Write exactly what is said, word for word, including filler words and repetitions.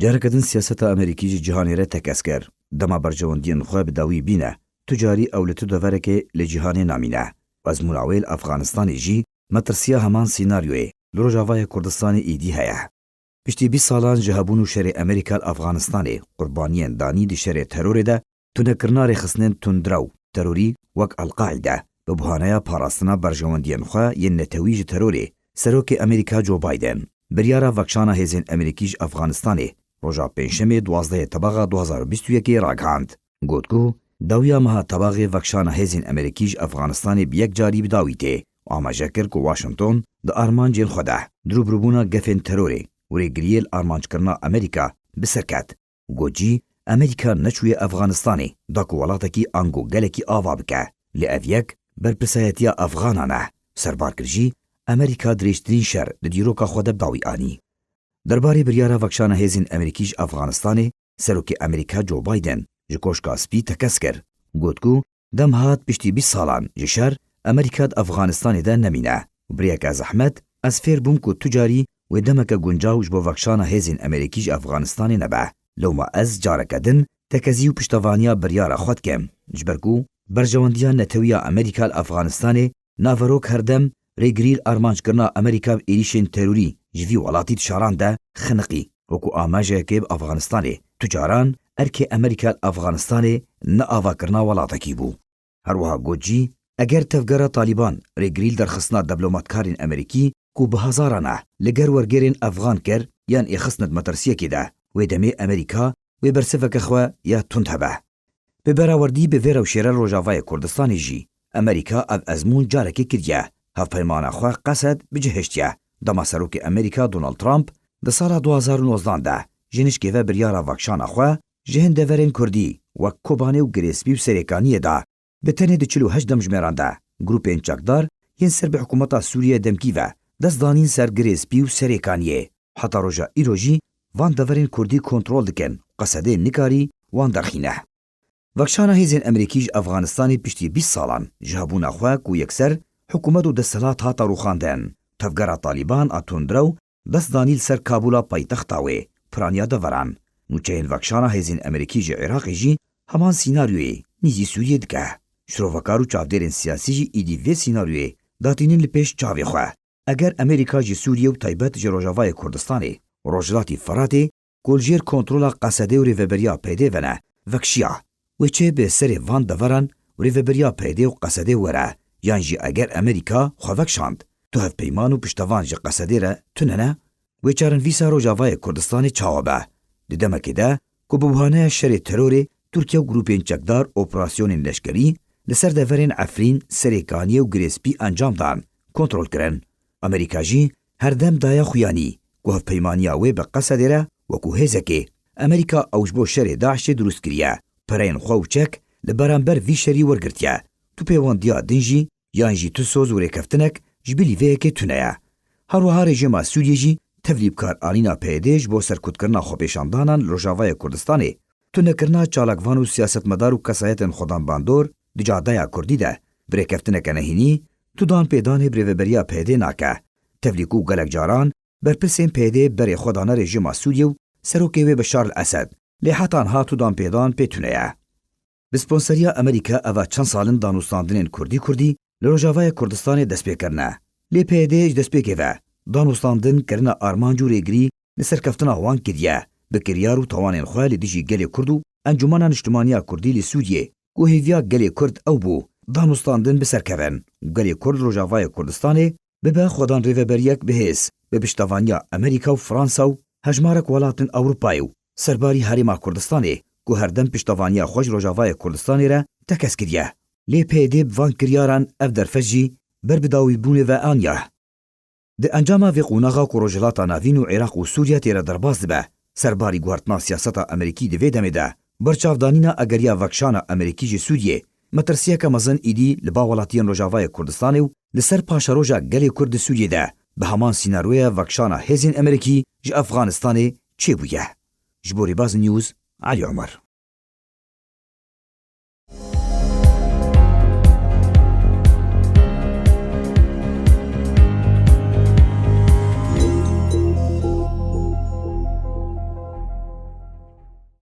Careke din siyaseta Amerîkî ji cîhanê re tekez kir. Dema berjewendiyên xwe bi dawî bîne, tu carî ew li tu deverekê li cîhanê namîne. Ezmûna wê li Efxanistanê jî metirsiya heman sînaryoyê li Rojavayê Kurdistanê êdî heye. Piştî bîst salan ji hebûn û şerê Amerîka li Efxanistanê, qurbaniyên danî di şerê terorê de, tunekirina rêxistinên tundrew, terorî wek El-Qaîde, bi buhaneya parastina berjewendiyên xwe yên netewî ji terorê, Serokê Amerîka Joe Biden biryara vekişana hêzên Amerîkî ji Efxanistanê roja Pêncşemê duwazdehê Tebaxa du hazar û bîst û yekê ragihand. Got ku dawiya meha Tebaxê vekişana hêzên Amerîkî ji Efxanistanê bi yek carî bi dawî tê û amaje kir ku Washington di armancên xwe de di rûbirûbûna gefên terorê û rêgiriyê li armanckirina Amerîka bi ser ket. Got jî, Amerîka neçûye Efxanistanê, da ku welatekî ango gelekî ava bike. Lê ev yek berpirsayetiya Efxanan e. Serbar kir jî, Amerîka dirêjtirîn şer di dîroka xwe de bi dawî anî. Derbarê biryara vekişana hêzên Amerîkî ji Efxanistanê, Serokê Amerîka Joe Biden ji Koşka Spî tekez kir. Got ku, dem hat piştî bîst salan ji şer, Amerîka di Efxanistanê de nemîne û bi rêyeke zehmet ez fêr bûm ku tu carî wê demeke guncaw ji bo vekişana hêzên Amerîkî ji Efxanistanê nebe. Lewma ez careke din tekezî û piştevaniya biryara xwe dikim, ji ber ku berjewendiya netewî ya Amerîka li Efxanistanê naverok her dem rêgirî li armanckirina Amerîka bi êrîşên terorî ji vî welatî di şaran de xiniqî. Wekî amajeyekê bi Efxanistanê, tu caran erkê Amerîka li Efxanistanê ne avakirina welatekî bû. Her wiha got jî, eger tevgera Talîban rêgirî li derxistina deblomatkarên Amerîkî ku bi hezaran e li ger wergerên Efxan kir yan êxistine di metirsiyekê de, wê demê Amerîka wê bersiveke xwe ya tund hebe. Bi berawerdî bi vê rewşê re Rojavayê Kurdistanê jî Amerîka ev ezmûn carekê kiriye, hevpeymana xwe Qesed bicihiştiye. Dema Serokê Amerîka Donald Trump di sala du hazar û nozdan de ji nişkê ve biryara vekişana xwe ji hin deverên Kurdî wek Kobanê û Girê Spî û Serêkaniyê da, bi tenê di çil û heşt demjimêran de grûpên çekdar yên ser bi hikûmeta Sûriyê demkî ve dest danîn ser Girê Spî û Serêkaniyê. Heta roja îro jî van deverên Kurdî kontrol dikin, Qesedê nikarî wan derxîne. Vekişana hêzên Amerîkî ji Efxanistanê piştî bîst salan ji hebûna xwe ku yekser hikûmet û desthilat hate rûxandin, tevgera Talîban a tundrew dest danî li ser Kabûla paytexta wê, piraniya deveran. Nûçeyên vekişana hêzên Amerîkî ji Iraqê jî heman sînaryoyê nîzî Sûriyê dike. Şirovekar û çavdêrên siyasî jî îdî vê sînaryoyê datînin li pêş çavê xwe. Eger Amerîka ji Sûriyê û taybet ji Rojavayê Kurdistanê û Rojhilatî Firatê ku li jêr kontrola Qesedê û rêveberiya P Y D'ê ve ne, vekişiya, wê çi bi serê van deveran û rêveberiya P Y D'ê û Qesedê were, yan jî eger Amerîka xwe vekişand, tu hevpeyman û piştevan ji Qesedê re tune ne, wê çarenivîsa Rojavayê Kurdistanê çawa be? Di demekê de ku bi buhaneya şerê terorê Tirkiye û grûpên çekdar operasyonên leşkerî li ser deverên Efrîn, Serêkaniyê û Girê Spî encam dan, kontrol kirin. Amerîka jî her dem daye xuyanî ku hevpeymaniya wê bi Qesedê re wekû hêzekê Amerîka ew ji bo şerê DAIŞê dirust kiriye, pereyên xwe û çek li beramber vî şerî wergirtiye. Tu pêwendiya din jî yan jî tu soz û rêkeftinek ji bilî vê yekê tune ye. Her wiha rejîma Sûriyê jî tevlî bikaranîna P Y D'ê ji bo serkutkirina xwepêşandanan li Rojavayê Kurdistanê, tunekirina çalakvan û siyasetmedar û kesayetên xwedan bandor di cadeya Kurdî de bi rêkeftineke nehînî, tu danpêdanê bi rêveberiya P Y D'ê nake. Tevlî ku gelek caran berpirsên P Y D'ê berê xwe dane rejîma Sûriyê û serokê wê Beşar el-Esed, lê heta niha tu danpêdan pê tune ye. Bi sponseriya Amerîka eva çend sal in danûstandinên Kurdî Kurdî li Rojavayê Kurdistanê dest pê kirine. Lê P Y D ji destpêkê ve danûstandin kirine armanc û rêgirî li serkeftina wan kiriye, bi kiryar û tawanên xwe li dijî gelê Kurd û Encûmena Niştimaniya Kurdî li Sûriyê, ku hêviya gelê Kurd ew bû, danûstandin bi ser kevin û gelê Kurd li Rojavayê Kurdistanê bibe xwedan rêveberiyek bi hêz, bi piştevaniya Amerîka û Fransa û hejmarek welatên Ewropayê û serbarî Herêma Kurdistanê, ku her dem piştevaniya xwe ji Rojavayê Kurdistanê re tekez kiriye. Lê P Y D bi van kiryaran ev derfet jî ber bi dawîbûnê ve aniye. Di encama vê qonaxa ku Rojhilata Navîn û Iraq û Sûriye tê re derbas dibe, serbarî guhertina siyaseta Amerîkî di vê demê de, berçavdanîna egeriya vekişana Amerîkî ji Sûriyê, metirsiyeke mezin îdî li ba welatiyên Rojavayê Kurdistanê û li ser paşeroja gelê Kurd di Sûriyê de, bi heman sînaryoya vekişana hêzên Amerîkî ji Efxanistanê çêbûye. Ji bo Rêbaz News, Elî Omer.